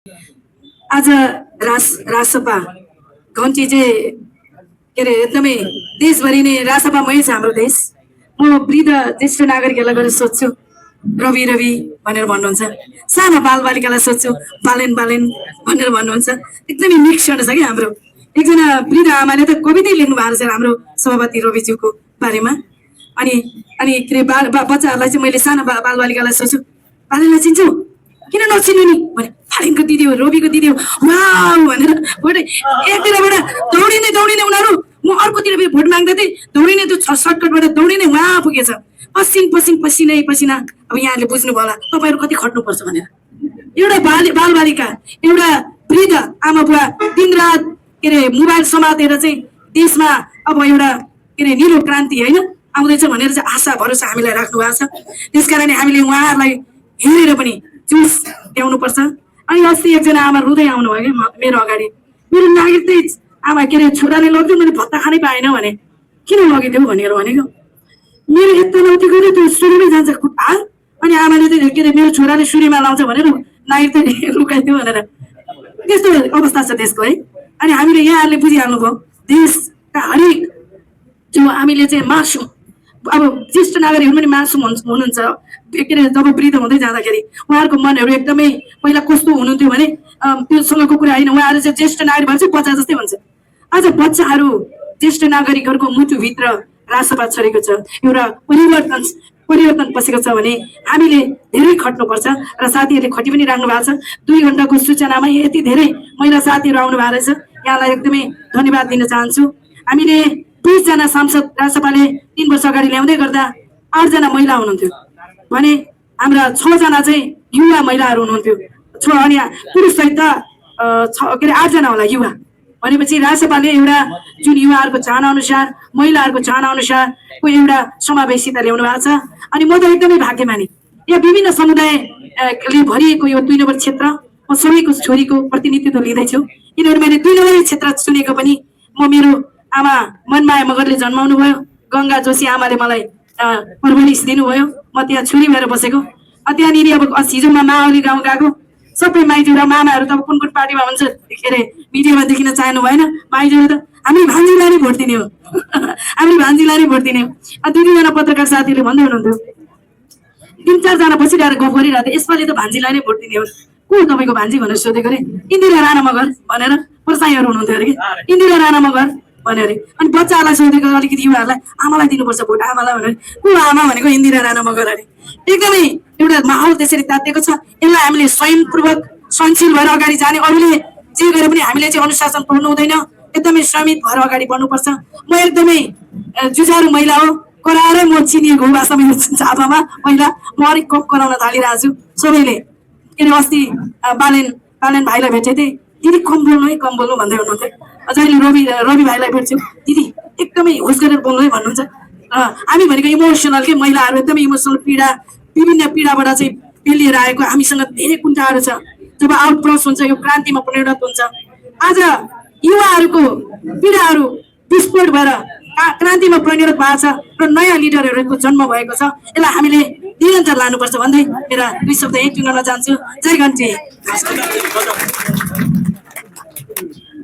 आज रासपा घन्टी चाहिँ के अरे एकदमै देशभरि नै रासपामै छ हाम्रो देश। म वृद्ध ज्येष्ठ नागरिकहरूलाई गएर सोध्छु रवि रवि भनेर भन्नुहुन्छ, साना बालबालिकालाई सोध्छु बालेन बालेन भनेर भन्नुहुन्छ। एकदमै मिक्सड छ कि हाम्रो। एकजना वृद्ध आमाले त कवितै लेख्नु भएको छ हाम्रो सभापति रविज्यूको बारेमा। अनि अनि के अरे बच्चाहरूलाई चाहिँ मैले साना बालबालिकालाई सोध्छु बालेनलाई चिन्छौ किन नचिन्नु नि भने फालिङको दिदी हो रविको दिदी हो वाउ भनेर भोट एकतिरबाट दौडिने उनीहरू म अर्कोतिर भोट माग्दै थिएँ दौडिने त्यो सर्टकटबाट दौडिने उहाँ पुगेछ पसिना। अब यहाँले बुझ्नु होला तपाईँहरू कति खट्नुपर्छ भनेर। एउटा बालबालिका एउटा वृद्ध आमा बुवा दिनरात के अरे मोबाइल समातेर चाहिँ देशमा अब एउटा के अरे निलो क्रान्ति होइन आउँदैछ भनेर चाहिँ आशा भरोसा हामीलाई राख्नु भएको छ। त्यस कारणले हामीले उहाँहरूलाई हेरेर पनि जुस ल्याउनुपर्छ। अनि अस्ति एकजना आमा रुँदै आउनुभयो कि मेरो अगाडि, मेरो नागरिकतै आमा के अरे छोराले लग्यो मैले भत्ता खानै पाएन भने किन लगिदियो भनेर भनेको। मेरो यता नौती गऱ्यो त्यो सुरुमै जान्छ खुट्टा। अनि आमाले चाहिँ के अरे मेरो छोराले सुरीमा लाउँछ भनेर नागरिकतै लुकाइदियो भनेर। त्यस्तो अवस्था छ देशको है। अनि हामीले यहाँहरूले बुझिहाल्नुभयो देशका हरेक जो हामीले चाहिँ मासुम अब ज्येष्ठ नागरिकहरू पनि मासुम हुनुहुन्छ के अरे जब वृद्ध हुँदै जाँदाखेरि उहाँहरूको मनहरू एकदमै पहिला कस्तो हुनुहुन्थ्यो भने त्योसँगको कुरा होइन। उहाँहरू चाहिँ ज्येष्ठ नागरिक भन्छ बच्चा जस्तै हुन्छ। आज बच्चाहरू ज्येष्ठ नागरिकहरूको मुटुभित्र रासपा छरेको छ। एउटा परिवर्तन पसेको छ भने हामीले धेरै खट्नुपर्छ र साथीहरूले खटी पनि राख्नु भएको छ। 2 घण्टाको सूचनामा यति धेरै महिला साथीहरू आउनु भएको रहेछ। यहाँलाई एकदमै धन्यवाद दिन चाहन्छु। हामीले 20 जना सांसद रासपाले 3 वर्ष अगाडि ल्याउँदै गर्दा 8 जना महिला हुनुहुन्थ्यो भने हाम्रा 6 जना चाहिँ युवा महिलाहरू हुनुहुन्थ्यो। अनि पुरुष सहित के अरे 8 जना होला युवा भनेपछि रासपाले एउटा जुन युवाहरूको चाहना अनुसार महिलाहरूको चाहना अनुसारको एउटा समावेशिता ल्याउनु भएको छ। अनि म त एकदमै भाग्यमानी यहाँ विभिन्न समुदायले भरिएको यो 2 नम्बर क्षेत्र म सबैको छोरीको प्रतिनिधित्व लिँदैछु। किनभने मैले 2 नम्बर क्षेत्र चुनेको पनि म मेरो आमा मनमाया मगरले जन्माउनु भयो, गङ्गा जोशी आमाले मलाई परवरिश दिनुभयो, म त्यहाँ छोरी भएर बसेको। त्यहाँनिर अब हिजो माओली गाउँ गएको सबै माइजू र मामाहरू त अब कुन पार्टीमा हुन्छ के अरे मिडियामा देखिन चाहनु भएन। माइजूहरू त हामी भान्जीलाई नै भोट दिने हो हामी भान्जीलाई नै भोट दिने हो। 2-3 जना पत्रकार साथीहरूले भन्दै हुनुहुन्थ्यो 3-4 जना बसिरहेर गफ गरिरहेको थियो यसपालि त भान्जीलाई नै भोट दिने हो। को तपाईँको भान्जी भनेर सोधेको अरे इन्दिरा राणा मगर भनेर प्रसाईहरू हुनुहुन्थ्यो अरे कि इन्दिरा राणा मगर भन्यो अरे। अनि बच्चाहरूलाई सोधेको अलिकति युवाहरूलाई आमालाई दिनुपर्छ भोट आमालाई भनेर को आमा भनेको इन्दिरा राणा मगर अरे। एकदमै एउटा माहौल त्यसरी तातिएको छ। यसलाई हामीले स्वयंपूर्वक सहनशील भएर अगाडि जाने, अरूले जे गरे पनि हामीले चाहिँ अनुशासन तोड्नु हुँदैन, एकदमै श्रमिक भएर अगाडि बढ्नुपर्छ। म एकदमै जुझारु महिला हो, कराएरै म चिनिएको हो वास्तवमा यो झापामा महिला। म अलिक कम कराउन थालिरहेको छु सबैले। के अरे अस्ति बालेन भाइलाई भेटेको थिएँ, दिदी कम बोल्नु भन्दै हुनुहुन्थ्यो। जहिले रवि भाइलाई भेट्छु दिदी एकदमै होस गरेर बोल्नु है भन्नुहुन्छ। हामी भनेको इमोसनल के महिलाहरू एकदमै इमोसनल विभिन्न पीडाबाट चाहिँ पेलिएर आएको हामीसँग धेरै कुण्ठाहरू छ। जब आउटक्रस हुन्छ यो क्रान्तिमा परिणत हुन्छ। आज युवाहरूको पीडाहरू विस्फोट भएर क्रान्तिमा परिणत भएको छ र नयाँ लिडरहरूको जन्म भएको छ। यसलाई हामीले निरन्तर लानुपर्छ भन्दै मेरा 2 शब्द यही टुङ्गाउन चाहन्छु। जय घन्टी।